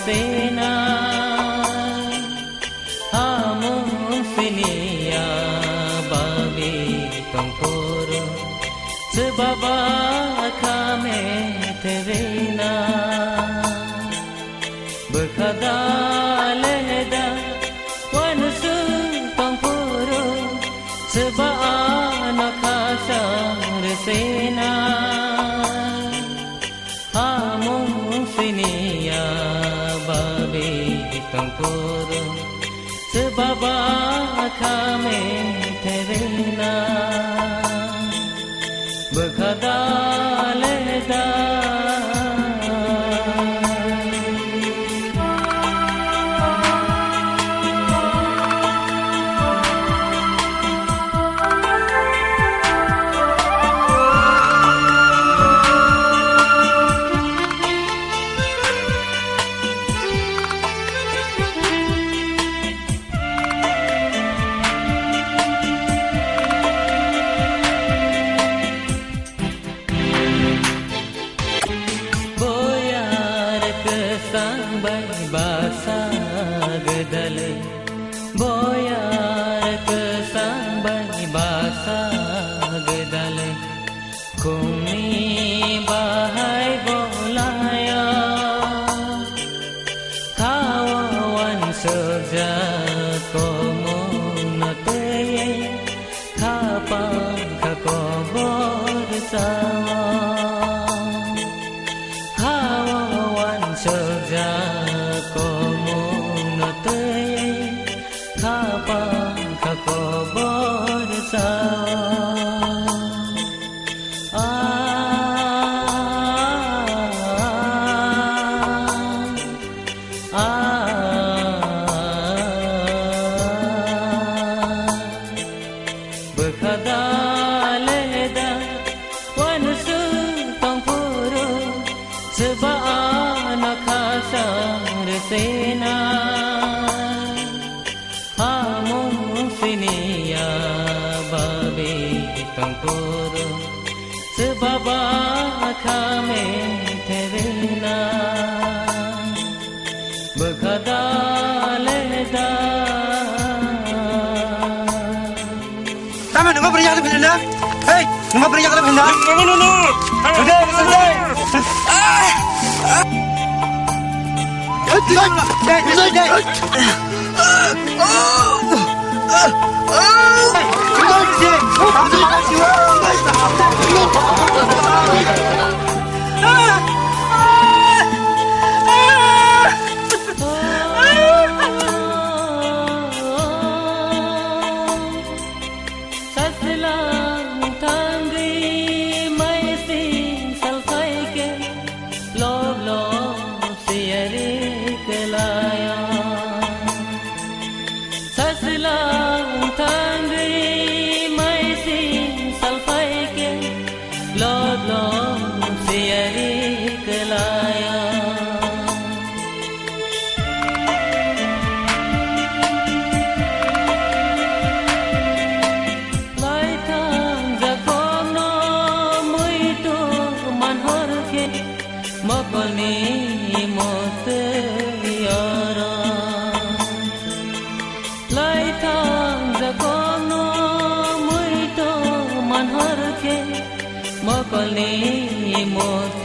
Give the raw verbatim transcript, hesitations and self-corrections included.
Sena, hamung siniya babi tongphuru, sebaba kame tebena. Bwkha da lehda, wanusu tongphuru, seba ano khasang resena. Hamung siniya babi tongphuru, sebaba kame tebena. Bwkha da lehda. Boyar kwsang bai basa gwdalwi, boyar kwsang bai basa gwdalwi, khumni bahai bolaya. Khawa wansukjak komungno twiwi, khapang kha kobor sao. Khawa wansukjak komungno twiwi, khapang kha kobor sao. Ah, ah, ah. Bwkha da lehda, wanusu tongphuru, seba ano khasang resena. Hamung siniya babi tongphuru, sebaba kame tebena. Bwkha da lehda. Tamo nungma bwrwi yakle philina? Hey, nungma bwrwi yakle philina? Nungma nunu. Sundai, sundai. Saslang thangwi maising salphaikhe, lop lop siyari kwlaya. Saslang thangwi maising salphaikhe, lop lop siyari kwlaya. Laithang jakhomno muitu manhor khe, mokolni motwi oro. Laithang jakhomno muitu manhor khe, mokolni motwi